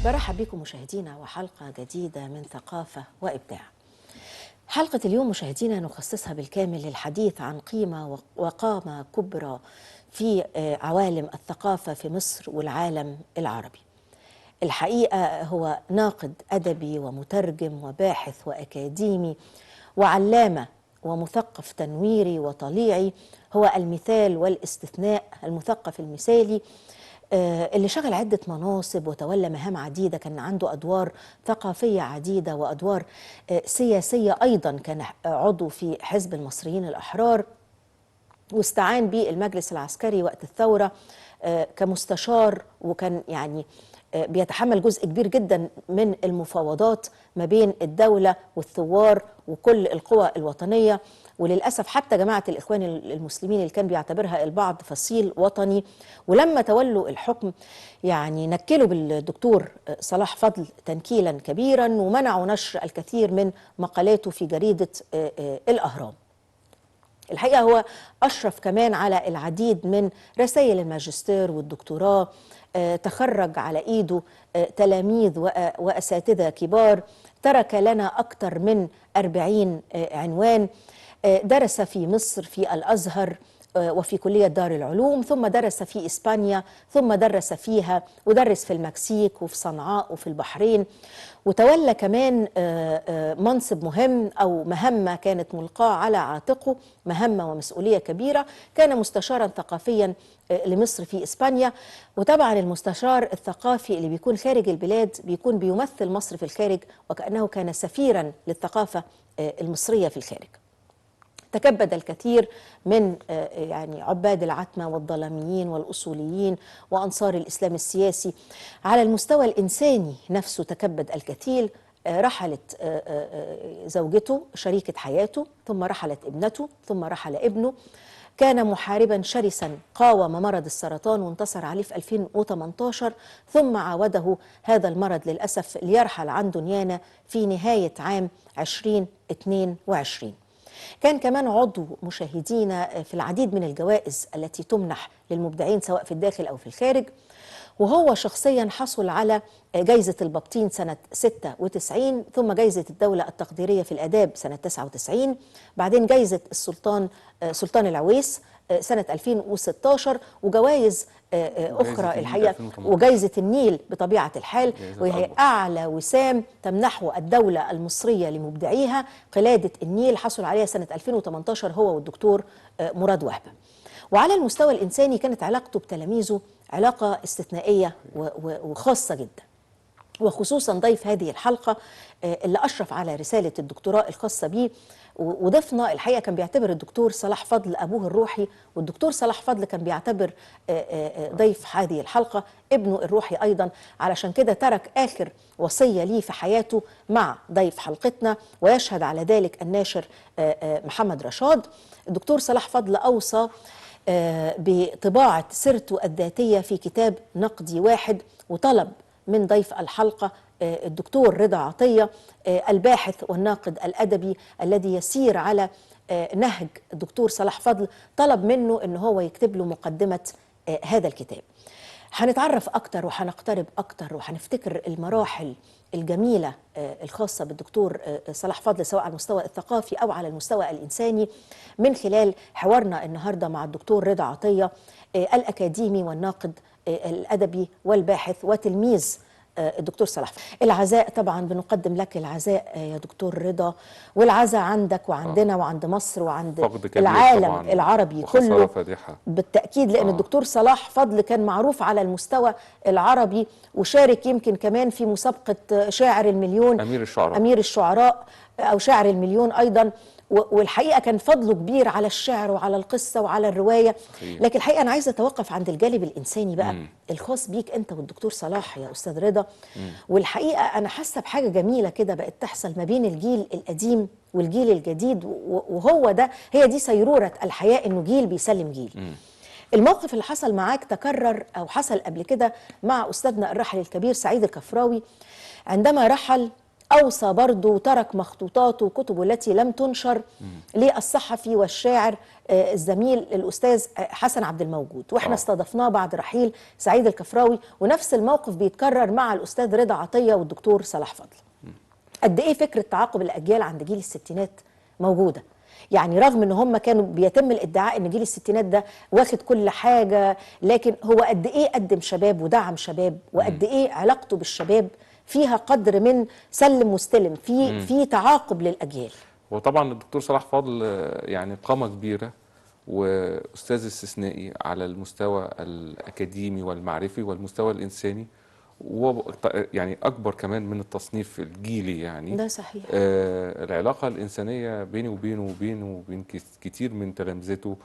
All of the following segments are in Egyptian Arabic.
برحب بكم مشاهدينا وحلقة جديدة من ثقافة وإبداع. حلقة اليوم مشاهدينا نخصصها بالكامل للحديث عن قيمة وقامة كبرى في عوالم الثقافة في مصر والعالم العربي. الحقيقة هو ناقد أدبي ومترجم وباحث وأكاديمي وعلامة ومثقف تنويري وطليعي، هو المثال والاستثناء، المثقف المثالي اللي شغل عدة مناصب وتولى مهام عديدة، كان عنده أدوار ثقافية عديدة وأدوار سياسية أيضا، كان عضو في حزب المصريين الأحرار واستعان بالمجلس العسكري وقت الثورة كمستشار، وكان يعني بيتحمل جزء كبير جدا من المفاوضات ما بين الدولة والثوار وكل القوى الوطنية. وللأسف حتى جماعة الإخوان المسلمين اللي كان بيعتبرها البعض فصيل وطني، ولما تولوا الحكم يعني نكلوا بالدكتور صلاح فضل تنكيلا كبيرا ومنعوا نشر الكثير من مقالاته في جريدة الأهرام. الحقيقة هو أشرف كمان على العديد من رسائل الماجستير والدكتوراه، تخرج على إيده تلاميذ وأساتذة كبار، ترك لنا أكثر من 40 عنوان. درس في مصر في الأزهر وفي كلية دار العلوم، ثم درس في إسبانيا، ثم درس فيها ودرس في المكسيك وفي صنعاء وفي البحرين، وتولى كمان منصب مهم أو مهمة كانت ملقاة على عاتقه، مهمة ومسؤولية كبيرة، كان مستشارا ثقافيا لمصر في إسبانيا. وطبعا المستشار الثقافي اللي بيكون خارج البلاد بيكون بيمثل مصر في الخارج، وكأنه كان سفيرا للثقافة المصرية في الخارج. تكبد الكثير من يعني عباد العتمة والظلاميين والأصوليين وأنصار الإسلام السياسي. على المستوى الإنساني نفسه تكبد الكثير، رحلت زوجته شريكة حياته، ثم رحلت ابنته، ثم رحل ابنه. كان محاربا شرسا قاوم مرض السرطان وانتصر عليه في 2018، ثم عاوده هذا المرض للأسف ليرحل عن دنيانا في نهاية عام 2022. كان كمان عضو مشاهدينا في العديد من الجوائز التي تمنح للمبدعين سواء في الداخل أو في الخارج، وهو شخصيا حصل على جائزة البطين سنة 96، ثم جائزة الدولة التقديرية في الآداب سنة 99، بعدين جائزة السلطان سلطان العويس سنة 2016، وجوائز أخرى الحقيقة، وجائزة النيل بطبيعة الحال، وهي أعلى وسام تمنحه الدولة المصرية لمبدعيها، قلادة النيل، حصل عليها سنة 2018 هو والدكتور مراد وهبة. وعلى المستوى الإنساني كانت علاقته بتلاميذه علاقة استثنائية وخاصة جدا، وخصوصا ضيف هذه الحلقة اللي أشرف على رسالة الدكتوراه الخاصة بيه. وضيفنا الحقيقة كان بيعتبر الدكتور صلاح فضل أبوه الروحي، والدكتور صلاح فضل كان بيعتبر ضيف هذه الحلقة ابنه الروحي أيضا، علشان كده ترك آخر وصية ليه في حياته مع ضيف حلقتنا، ويشهد على ذلك الناشر محمد رشاد. الدكتور صلاح فضل أوصى بطباعة سيرته الذاتية في كتاب نقدي واحد، وطلب من ضيف الحلقة الدكتور رضا عطية الباحث والناقد الأدبي الذي يسير على نهج الدكتور صلاح فضل، طلب منه أنه هو يكتب له مقدمة هذا الكتاب. هنتعرف أكتر وهنقترب أكتر وهنفتكر المراحل الجميلة الخاصة بالدكتور صلاح فضل سواء على المستوى الثقافي أو على المستوى الإنساني من خلال حوارنا النهاردة مع الدكتور رضا عطية الأكاديمي والناقد الأدبي والباحث وتلميذ الدكتور صلاح. العزاء طبعا بنقدم لك العزاء يا دكتور رضا، والعزاء عندك وعندنا وعند مصر وعند العالم العربي كله بالتأكيد، لأن الدكتور صلاح فضل كان معروف على المستوى العربي، وشارك يمكن كمان في مسابقة شاعر المليون، أمير الشعراء أو شاعر المليون أيضا. والحقيقة كان فضله كبير على الشعر وعلى القصة وعلى الرواية. لكن الحقيقة أنا عايزة أتوقف عند الجانب الإنساني بقى الخاص بيك أنت والدكتور صلاح يا أستاذ رضا. والحقيقة أنا حاسة بحاجة جميلة كده بقت تحصل ما بين الجيل القديم والجيل الجديد، وهو ده، هي دي سيرورة الحياة، إنه جيل بيسلم جيل. الموقف اللي حصل معاك تكرر أو حصل قبل كده مع أستاذنا الراحل الكبير سعيد الكفراوي عندما رحل أوصى برضه وترك مخطوطاته وكتبه التي لم تنشر للصحفي والشاعر الزميل الأستاذ حسن عبد الموجود، وإحنا استضفناه بعد رحيل سعيد الكفراوي، ونفس الموقف بيتكرر مع الأستاذ رضا عطية والدكتور صلاح فضل. قد إيه فكرة تعاقب الأجيال عند جيل الستينات موجودة؟ يعني رغم ان هم كانوا بيتم الادعاء ان جيل الستينات ده واخد كل حاجة، لكن هو قد ايه قدم شباب ودعم شباب، وقد ايه علاقته بالشباب فيها قدر من سلم واستلم، في تعاقب للاجيال. وطبعا الدكتور صلاح فضل يعني قامه كبيرة واستاذ استثنائي على المستوى الاكاديمي والمعرفي والمستوى الانساني، يعني اكبر كمان من التصنيف الجيلي يعني. ده صحيح. العلاقة الانسانية بيني وبينه وبين كتير من تلامذته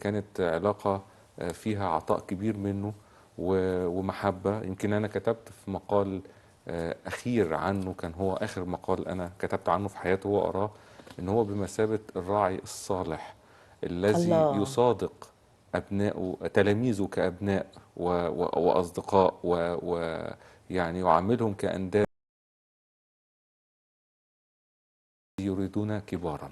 كانت علاقة فيها عطاء كبير منه ومحبه. يمكن انا كتبت في مقال اخير عنه، كان هو اخر مقال انا كتبت عنه في حياته وقراه، ان هو بمثابة الراعي الصالح الذي يصادق أبنائه تلاميذه كأبناء وأصدقاء ويعني يعاملهم كأنداد يريدون كبارا.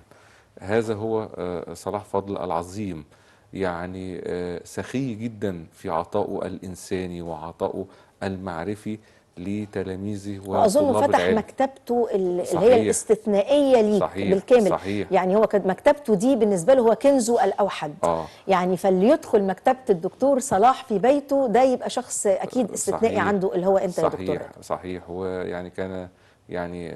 هذا هو صلاح فضل العظيم، يعني سخي جدا في عطائه الإنساني وعطائه المعرفي لتلاميذه. وأظن فتح مكتبته اللي هي الاستثنائية ليك. صحيح. بالكامل. صحيح. يعني هو كانت مكتبته دي بالنسبة له هو كنزه الأوحد. يعني فاللي يدخل مكتبة الدكتور صلاح في بيته ده يبقى شخص أكيد استثنائي. صحيح. عنده اللي هو أنت. صحيح. يا دكتور. صحيح. هو يعني كان يعني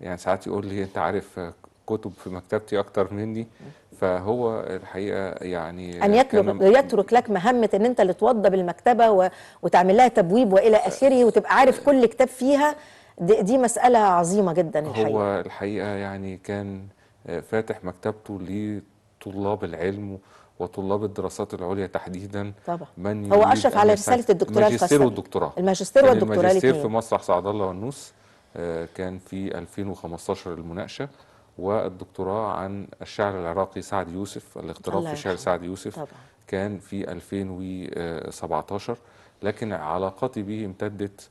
يعني ساعات يقول لي أنت عارف كتب في مكتبتي أكتر مني، فهو الحقيقة يعني أن يترك لك مهمة أن أنت اللي توضب المكتبة وتعمل لها تبويب وإلى آخره، وتبقى عارف كل كتاب فيها. دي مسألة عظيمة جدا الحقيقة. هو الحقيقة يعني كان فاتح مكتبته لطلاب العلم وطلاب الدراسات العليا تحديدا. طبعا. من هو أشرف على رسالة الدكتوراه الماجستير والدكتوراه. الماجستير والدكتوراه الماجستير في مسرح سعد الله والنوس كان في 2015 المناقشة، والدكتوراه عن الشاعر العراقي سعد يوسف، الاغتراب في شعر سعد يوسف. طبعا. كان في 2017. لكن علاقتي به امتدت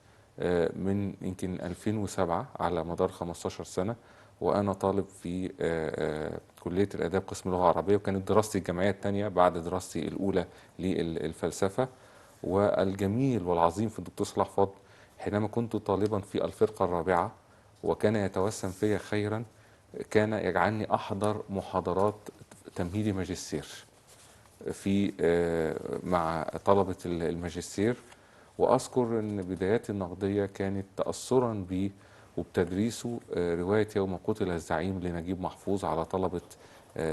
من يمكن 2007 على مدار 15 سنة، وأنا طالب في كلية الآداب قسم لغة عربية، وكانت دراستي الجامعية الثانية بعد دراستي الأولى للفلسفة. والجميل والعظيم في الدكتور صلاح فضل حينما كنت طالبا في الفرقة الرابعة وكان يتوسم في خيرا، كان يجعلني أحضر محاضرات تمهيدي ماجستير في مع طلبة الماجستير. وأذكر أن بداياتي النقدية كانت تأثرا به وبتدريسه رواية يوم قتل الزعيم لنجيب محفوظ على طلبة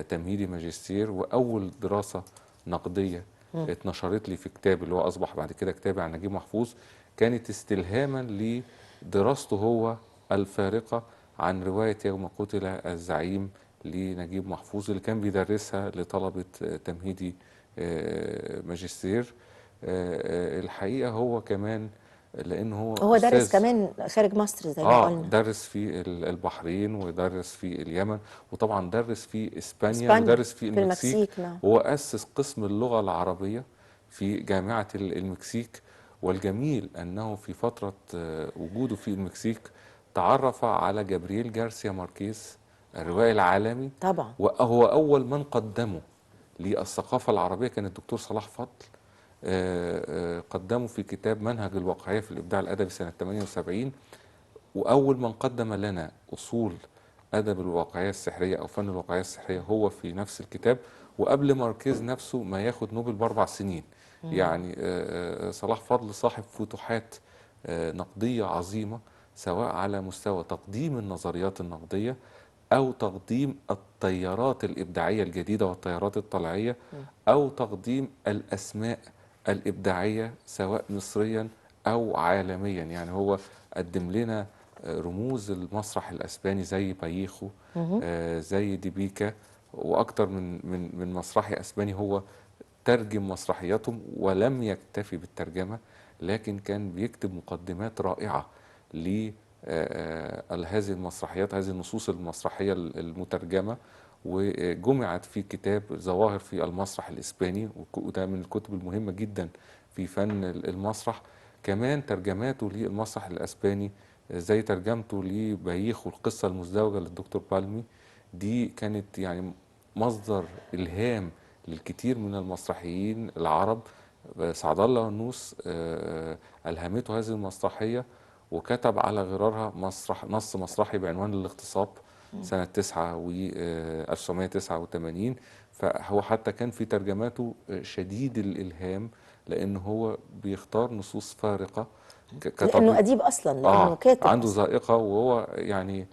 تمهيدي ماجستير. وأول دراسة نقدية اتنشرت لي في كتاب اللي هو أصبح بعد كده كتابي عن نجيب محفوظ، كانت استلهاما لدراسته هو الفارقة عن رواية يوم قتل الزعيم لنجيب محفوظ اللي كان بيدرسها لطلبة تمهيدي ماجستير. الحقيقة هو كمان لأنه هو درس كمان خارج مصر زي ما قلنا، درس في البحرين ودرس في اليمن، وطبعا درس في إسبانيا ودرس في المكسيك. نعم. وهو أسس قسم اللغة العربية في جامعة المكسيك. والجميل أنه في فترة وجوده في المكسيك تعرف على جابرييل جارسيا ماركيز الروائي العالمي. طبعا. وهو أول من قدمه للثقافة العربية كان الدكتور صلاح فضل، قدمه في كتاب منهج الواقعية في الإبداع الأدبي سنة 78. وأول من قدم لنا أصول أدب الواقعية السحرية أو فن الواقعية السحرية هو في نفس الكتاب، وقبل ماركيز نفسه ما ياخد نوبل ب4 سنين. يعني صلاح فضل صاحب فتوحات نقدية عظيمة، سواء على مستوى تقديم النظريات النقدية أو تقديم التيارات الإبداعية الجديدة والتيارات الطلعية، أو تقديم الأسماء الإبداعية سواء مصريا أو عالميا. يعني هو قدم لنا رموز المسرح الأسباني زي بايخو، زي ديبيكا، وأكتر من مسرحي أسباني هو ترجم مسرحياتهم، ولم يكتفي بالترجمة لكن كان بيكتب مقدمات رائعة لهذه المسرحيات، هذه النصوص المسرحية المترجمة، وجمعت في كتاب ظواهر في المسرح الإسباني، وده من الكتب المهمة جدا في فن المسرح. كمان ترجماته للمسرح الإسباني زي ترجمته لبايخ والقصة المزدوجة للدكتور بالمي، دي كانت يعني مصدر إلهام للكثير من المسرحيين العرب. سعد الله ونوس ألهمته هذه المسرحية، وكتب على غرارها نص مسرحي بعنوان الاغتصاب سنة 1989. فهو حتى كان في ترجماته شديد الإلهام، لأن هو بيختار نصوص فارقة لأنه أديب أصلا، لأنه كاتب عنده ذائقة، وهو يعني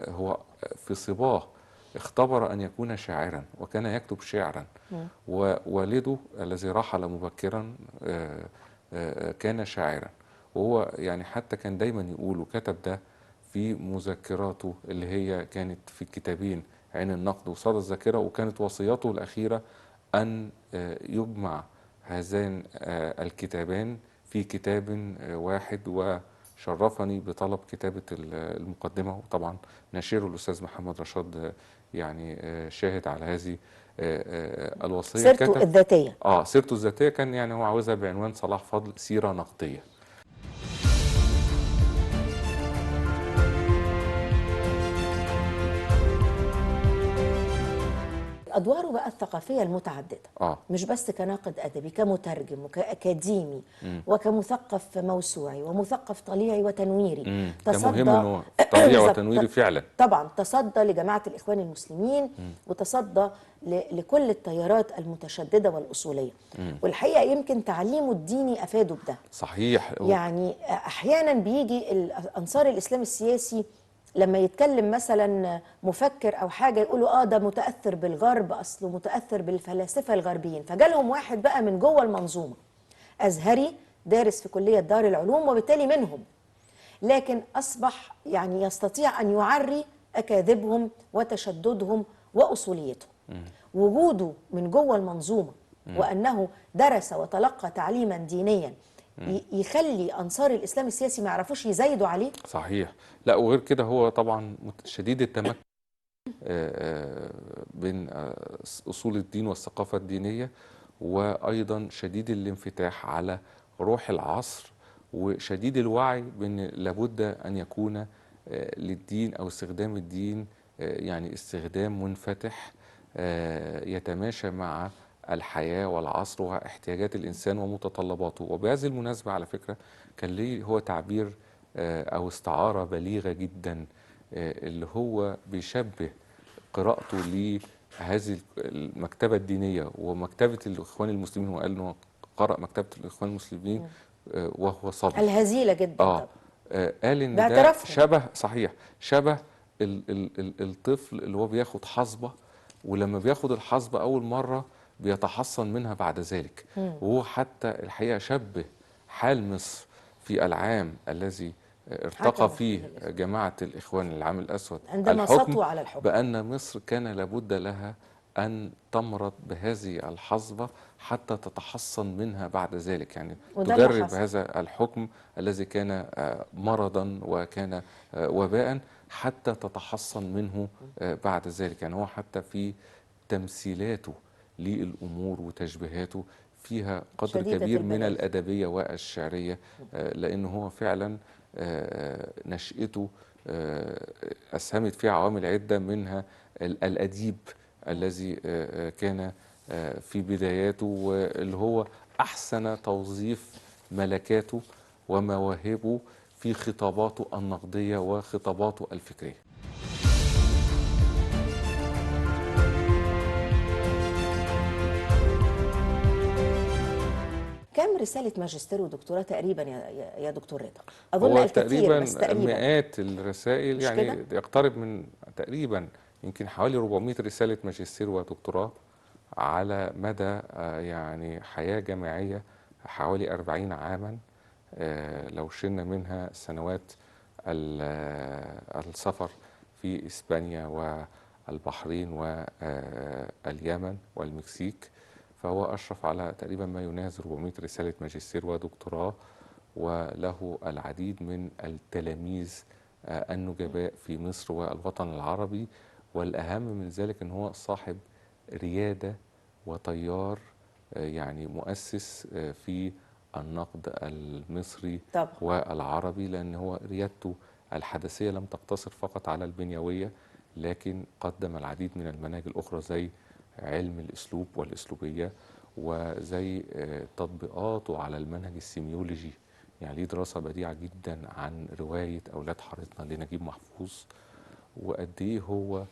هو في صباه اختبر أن يكون شاعرا، وكان يكتب شعرا. ووالده الذي رحل مبكرا كان شاعرا، وهو يعني حتى كان دايما يقول، وكتب ده في مذكراته اللي هي كانت في الكتابين عين النقد وصدى الذاكرة، وكانت وصيته الأخيرة أن يجمع هذان الكتابان في كتاب واحد. وشرفني بطلب كتابة المقدمة، وطبعا ناشره الأستاذ محمد رشاد يعني شاهد على هذه الوصية. سيرته الذاتية، سيرته الذاتية كان يعني هو عاوزها بعنوان صلاح فضل سيرة نقدية. أدواره بقى الثقافية المتعددة، مش بس كناقد أدبي، كمترجم وكأكاديمي وكمثقف موسوعي ومثقف طليعي وتنويري. ده مهم إنه طليعي وتنويري فعلا. طبعا تصدى لجماعة الإخوان المسلمين، وتصدى لكل التيارات المتشددة والأصولية. والحقيقة يمكن تعليمه الديني أفاده بده. صحيح. يعني أحيانا بيجي أنصار الإسلام السياسي لما يتكلم مثلا مفكر او حاجة يقولوا ده متاثر بالغرب، اصله متاثر بالفلاسفه الغربيين. فجالهم واحد بقى من جوه المنظومة، ازهري دارس في كليه دار العلوم، وبالتالي منهم، لكن اصبح يعني يستطيع ان يعري اكاذيبهم وتشددهم واصوليتهم. وجوده من جوه المنظومة وانه درس وتلقى تعليما دينيا يخلي أنصار الإسلام السياسي ما يعرفوش يزايدوا عليه. صحيح. لا وغير كده هو طبعا شديد التمكن بين أصول الدين والثقافة الدينية، وأيضا شديد الانفتاح على روح العصر، وشديد الوعي بأن لابد أن يكون للدين أو استخدام الدين يعني استخدام منفتح يتماشى مع الحياة والعصر واحتياجات الإنسان ومتطلباته. وبهذه المناسبة على فكرة كان ليه هو تعبير أو استعارة بليغة جدا، اللي هو بيشبه قراءته لهذه المكتبة الدينية ومكتبة الإخوان المسلمين. هو قال إنه قرأ مكتبة الإخوان المسلمين وهو صبي، الهزيلة جدا. قال إن ده شبه، صحيح، شبه الطفل اللي هو بياخد حصبة، ولما بياخد الحصبة أول مرة بيتحصن منها بعد ذلك. وهو حتى الحقيقة شبه حال مصر في العام الذي ارتقى فيه جماعة الإخوان العام الأسود عندما سطوا على الحكم، بأن مصر كان لابد لها أن تمرض بهذه الحصبة حتى تتحصن منها بعد ذلك، يعني تجرب هذا الحكم الذي كان مرضا وكان وباء حتى تتحصن منه بعد ذلك. يعني هو حتى في تمثيلاته للأمور وتشبيهاته فيها قدر كبير من الأدبية والشعرية، لأنه هو فعلا نشأته أسهمت فيها عوامل عدة، منها الأديب الذي كان في بداياته، واللي هو أحسن توظيف ملكاته ومواهبه في خطاباته النقدية وخطاباته الفكرية. كم رسالة ماجستير ودكتوراه تقريبا يا دكتور رضا؟ أظن الكثير، تقريبا بس تقريبا مئات الرسائل، يعني يقترب من تقريبا يمكن حوالي 400 رسالة ماجستير ودكتوراه على مدى يعني حياة جامعية حوالي 40 عاما، لو شلنا منها سنوات السفر في إسبانيا والبحرين واليمن والمكسيك، فهو أشرف على تقريبا ما يناهز 400 رسالة ماجستير ودكتوراه، وله العديد من التلاميذ النجباء في مصر والوطن العربي. والأهم من ذلك أن هو صاحب ريادة وتيار يعني مؤسس في النقد المصري طبعا والعربي، لأن هو ريادته الحدثية لم تقتصر فقط على البنيوية، لكن قدم العديد من المناهج الأخرى زي علم الأسلوب والأسلوبية، وزي تطبيقاته على المنهج السيميولوجي. يعني ليه دراسة بديعة جدا عن رواية أولاد حارتنا لنجيب محفوظ، وقد إيه هو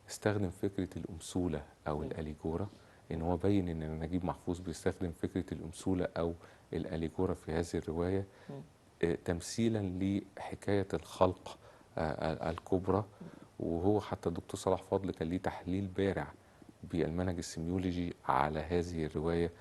استخدم فكرة الأمثولة أو الأليجورة، إن هو بين إن نجيب محفوظ بيستخدم فكرة الأمثولة أو الأليجورة في هذه الرواية تمثيلا لحكاية الخلق الكبرى. وهو حتى الدكتور صلاح فضل كان ليه تحليل بارع بالمنهج السيميولوجي على هذه الرواية.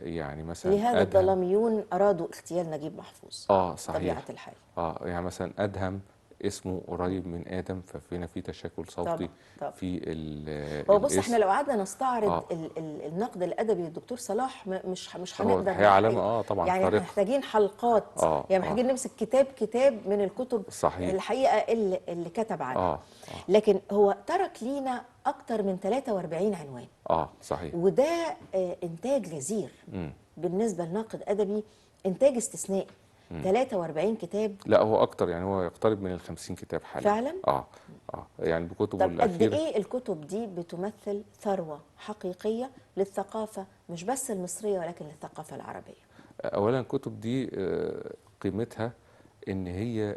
يعني مثلا لهذا الظلاميون أرادوا اغتيال نجيب محفوظ. صحيح، طبيعة الحال. يعني مثلا أدهم اسمه قريب من آدم، ففينا في تشاكل صوتي. طبعا طبعا. في هو بص، احنا لو قعدنا نستعرض النقد الأدبي للدكتور صلاح مش هنقدر. هي علامة طبعا، يعني احنا محتاجين حلقات، يعني محتاجين نمسك كتاب من الكتب. صحيح. الحقيقة اللي كتب عنها. لكن هو ترك لينا أكتر من 43 عنوان. صحيح. وده إنتاج غزير بالنسبة لناقد أدبي، إنتاج استثنائي. 43 كتاب. لا هو أكتر، يعني هو يقترب من 50 كتاب حاليا. فعلا؟ يعني بكتبه الأخيرة. طب قد إيه الكتب دي بتمثل ثروة حقيقية للثقافة، مش بس المصرية ولكن للثقافة العربية؟ أولا الكتب دي قيمتها إن هي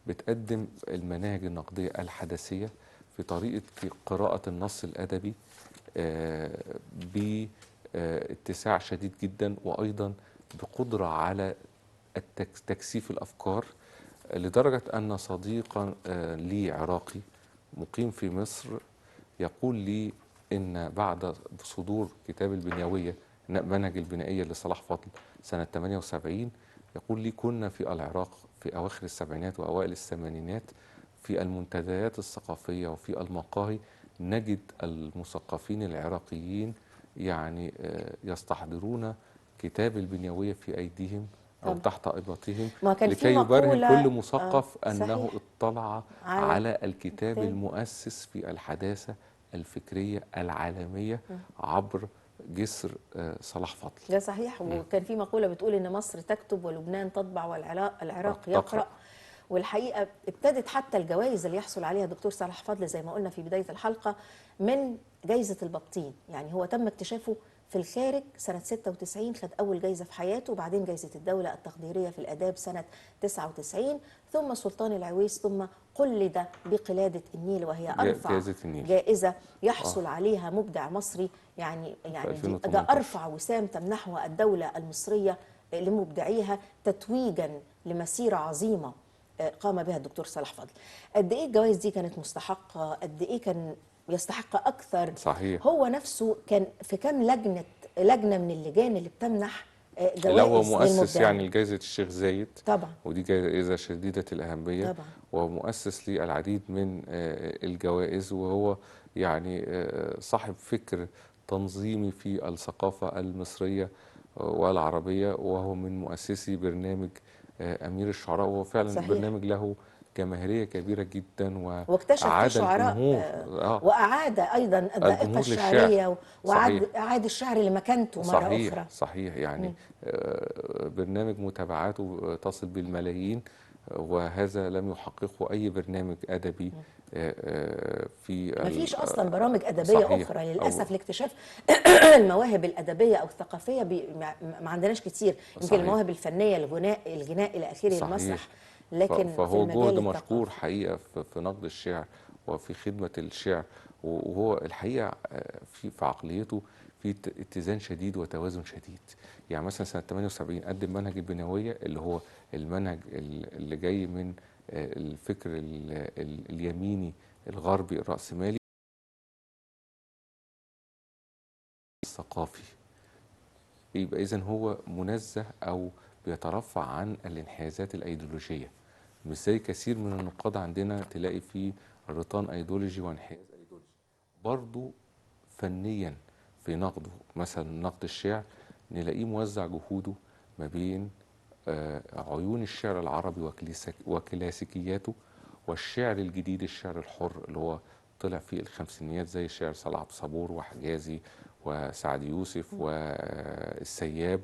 بتقدم المناهج النقدية الحدثية في طريقة قراءة النص الأدبي باتساع شديد جدا، وأيضا بقدرة على تكثيف الأفكار، لدرجة أن صديقا لي عراقي مقيم في مصر يقول لي إن بعد صدور كتاب البنيوية منهج البنائية لصلاح فضل سنة 78، يقول لي كنا في العراق في أواخر السبعينات وأوائل الثمانينات في المنتديات الثقافية وفي المقاهي نجد المثقفين العراقيين يعني يستحضرون كتاب البنيوية في أيديهم أو تحت إباطهم لكي يبرهن كل مثقف أنه اطلع على الكتاب المؤسس في الحداثة الفكرية العالمية عبر جسر صلاح فضل. ده صحيح. وكان في مقولة بتقول إن مصر تكتب ولبنان تطبع والعراق يقرأ. والحقيقة ابتدت حتى الجوائز اللي يحصل عليها دكتور صلاح فضل زي ما قلنا في بداية الحلقة من جائزة البطين. يعني هو تم اكتشافه في الخارج سنة 96، خد أول جايزة في حياته، وبعدين جايزة الدولة التقديرية في الآداب سنة 99، ثم سلطان العويس، ثم قلد بقلادة النيل وهي أرفع جائزة يحصل عليها مبدع مصري. يعني ده أرفع وسام تمنحه الدولة المصرية لمبدعيها تتويجا لمسيرة عظيمة قام بها الدكتور صلاح فضل. قد إيه الجوائز دي كانت مستحقة؟ قد إيه كان يستحق أكثر؟ صحيح. هو نفسه كان في كام لجنة من اللجان اللي بتمنح جوائز؟ لا هو مؤسس يعني لجائزة الشيخ زايد طبعا، ودي جائزة شديدة الأهمية طبعا، ومؤسس للعديد من الجوائز، وهو يعني صاحب فكر تنظيمي في الثقافة المصرية والعربية، وهو من مؤسسي برنامج أمير الشعراء، وهو فعلا صحيح. برنامج له جماهيرية كبيرة جدا، واكتشف فيه وأعاد شعراء الجمهور وأعاد أيضا الذائقة الشعرية، وأعاد أعاد الشعر لمكانته مرة صحيح أخرى. صحيح. يعني برنامج متابعاته تصل بالملايين، وهذا لم يحققه أي برنامج أدبي في ما فيش أصلا برامج أدبية صحيح. أخرى للأسف. لاكتشاف المواهب الأدبية أو الثقافية ما عندناش كتير، يمكن المواهب الفنية، الغناء إلى آخره، المسرح، لكن فهو في جهد مشكور حقيقة في نقد الشعر وفي خدمة الشعر، وهو الحقيقة في عقليته في اتزان شديد وتوازن شديد. يعني مثلا سنة 78 قدم منهج البنوية اللي هو المنهج اللي جاي من الفكر اليميني الغربي الرأسمالي الثقافي، يبقى إذن هو منزه أو بيترفع عن الانحيازات الأيديولوجية، مش زي كثير من النقاد عندنا تلاقي فيه رطان أيديولوجي وانحياز أيديولوجي. برضو فنيا في نقده مثلا نقد الشعر نلاقيه موزع جهوده ما بين عيون الشعر العربي وكلاسيكياته، والشعر الجديد الشعر الحر اللي هو طلع في الخمسينيات زي شعر صلاح عبد الصبور وحجازي وسعد يوسف والسياب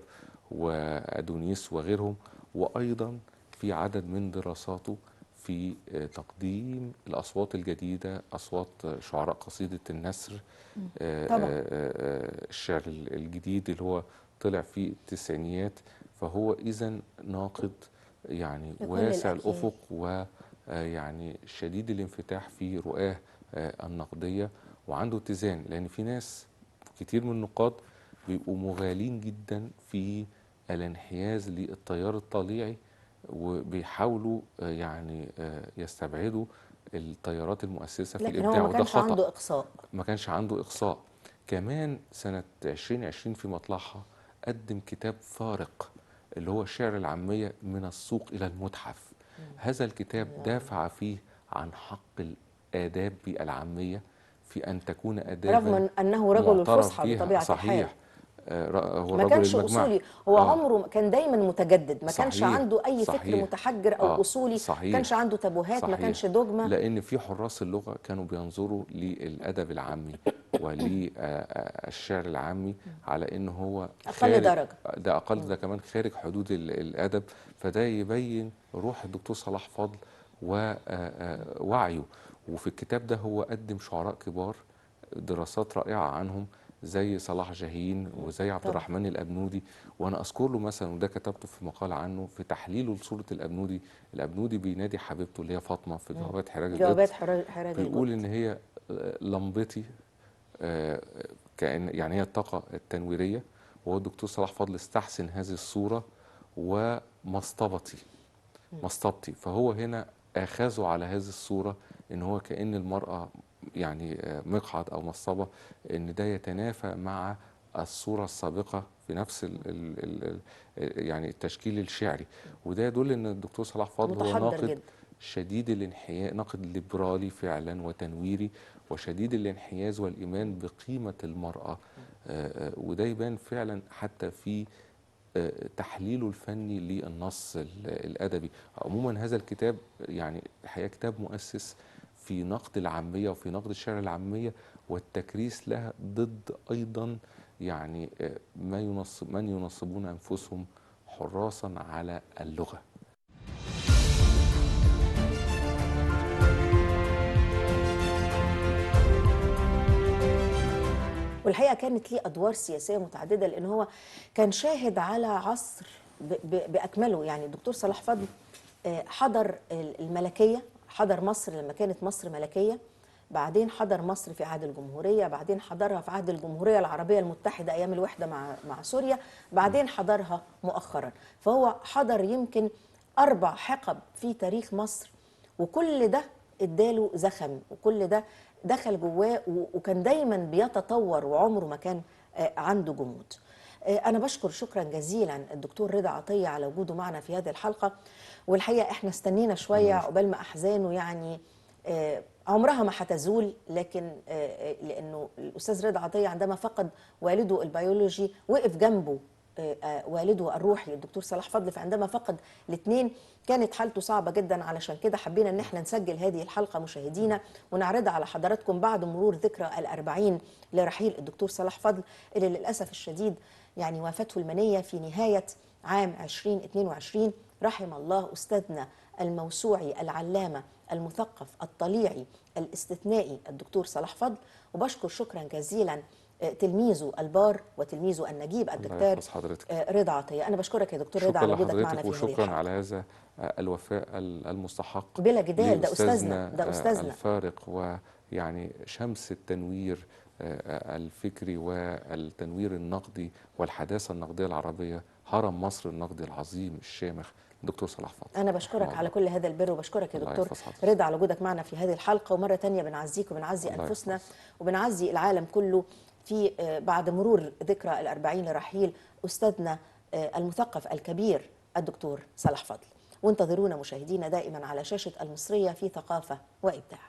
وأدونيس وغيرهم، وأيضا في عدد من دراساته في تقديم الأصوات الجديدة، أصوات شعراء قصيدة النثر، الشعر الجديد اللي هو طلع في التسعينيات. فهو إذن ناقد يعني واسع الأفق ويعني شديد الانفتاح في رؤاه النقدية، وعنده اتزان، لأن في ناس كتير من النقاد بيبقوا مغالين جدا في الانحياز للتيار الطليعي، وبيحاولوا يعني يستبعدوا التيارات المؤسسة في الإبداع، وده خطأ. ما كانش عنده إقصاء، ما كانش عنده إقصاء. كمان سنة 2020 في مطلعها قدم كتاب فارق اللي هو شعر العامية من السوق إلى المتحف. هذا الكتاب دافع فيه عن حق الآداب العامية في أن تكون آدابا، رغم أنه رجل الفصحى بطبيعة صحيح. الحال هو ما كانش أصولي، هو عمره كان دايما متجدد، ما كانش عنده أي فكر متحجر أو أصولي، ما كانش عنده تابوهات، ما كانش دوجما. لأن في حراس اللغة كانوا بينظروا للأدب العامي وللشعر العامي على إن هو أقل درجة، ده أقل، ده كمان خارج حدود الأدب. فده يبين روح الدكتور صلاح فضل ووعيه. وفي الكتاب ده هو قدم شعراء كبار، دراسات رائعة عنهم زي صلاح جاهين وزي عبد الرحمن الأبنودي. وأنا أذكر له مثلا، وده كتبته في مقال عنه في تحليله لصورة الأبنودي. الأبنودي بينادي حبيبته اللي هي فاطمة في جوابات حراج القط، جوابات حراج القط، بيقول إن هي لمبتي، كأن يعني هي الطاقة التنويرية. وهو الدكتور صلاح فضل استحسن هذه الصورة ومصطبتي مصطبتي. فهو هنا أخذوا على هذه الصورة إن هو كأن المرأة يعني مقعد أو مصطبة، إن ده يتنافى مع الصورة السابقة في نفس ال ال ال يعني التشكيل الشعري. وده يدل إن الدكتور صلاح فضل هو ناقد جدا شديد الانحياز، ناقد ليبرالي فعلا وتنويري، وشديد الانحياز والإيمان بقيمة المرأة. وده يبان فعلا حتى في تحليله الفني للنص الأدبي. عموما هذا الكتاب يعني الحقيقة كتاب مؤسس في نقد العامية وفي نقد الشعر العامية والتكريس لها، ضد أيضا يعني ما ينصب من ينصبون أنفسهم حراسا على اللغة. والحقيقة كانت ليه أدوار سياسية متعددة، لأن هو كان شاهد على عصر بأكمله. يعني الدكتور صلاح فضل حضر الملكية، حضر مصر لما كانت مصر ملكية، بعدين حضر مصر في عهد الجمهورية، بعدين حضرها في عهد الجمهورية العربية المتحدة أيام الوحدة مع سوريا، بعدين حضرها مؤخرا. فهو حضر يمكن 4 حقب في تاريخ مصر، وكل ده اداله زخم، وكل ده دخل جواه، وكان دايما بيتطور وعمره ما كان عنده جمود. أنا بشكر شكرا جزيلا الدكتور رضا عطية على وجوده معنا في هذه الحلقة. والحقيقة احنا استنينا شوية عقبال ما أحزانه يعني عمرها ما هتزول، لكن لأنه الأستاذ رضا عطية عندما فقد والده البيولوجي وقف جنبه والده الروحي الدكتور صلاح فضل، فعندما فقد الاثنين كانت حالته صعبة جدا. علشان كده حبينا ان احنا نسجل هذه الحلقة مشاهدينا ونعرضها على حضراتكم بعد مرور ذكرى 40 لرحيل الدكتور صلاح فضل، اللي للأسف الشديد يعني وافته المنية في نهاية عام 2022. رحم الله أستاذنا الموسوعي العلامة المثقف الطليعي الاستثنائي الدكتور صلاح فضل. وبشكر شكرا جزيلا تلميذه البار وتلميذه النجيب الدكتور رضا عطية. أنا بشكرك يا دكتور رضا على وجودك معنا في هذه الحلقة، وشكرا على هذا الوفاء المستحق بلا جدال. ده أستاذنا، ده أستاذنا الفارق، ويعني شمس التنوير الفكري والتنوير النقدي والحداثة النقدية العربية، هرم مصر النقدي العظيم الشامخ دكتور صلاح فضل. أنا بشكرك على كل هذا البر، وبشكرك يا دكتور رضا على وجودك معنا في هذه الحلقة. ومرة تانية بنعزيك وبنعزي أنفسنا وبنعزي العالم كله في بعد مرور ذكرى 40 لرحيل أستاذنا المثقف الكبير الدكتور صلاح فضل. وانتظرونا مشاهدينا دائما على شاشة المصرية في ثقافة وإبداع.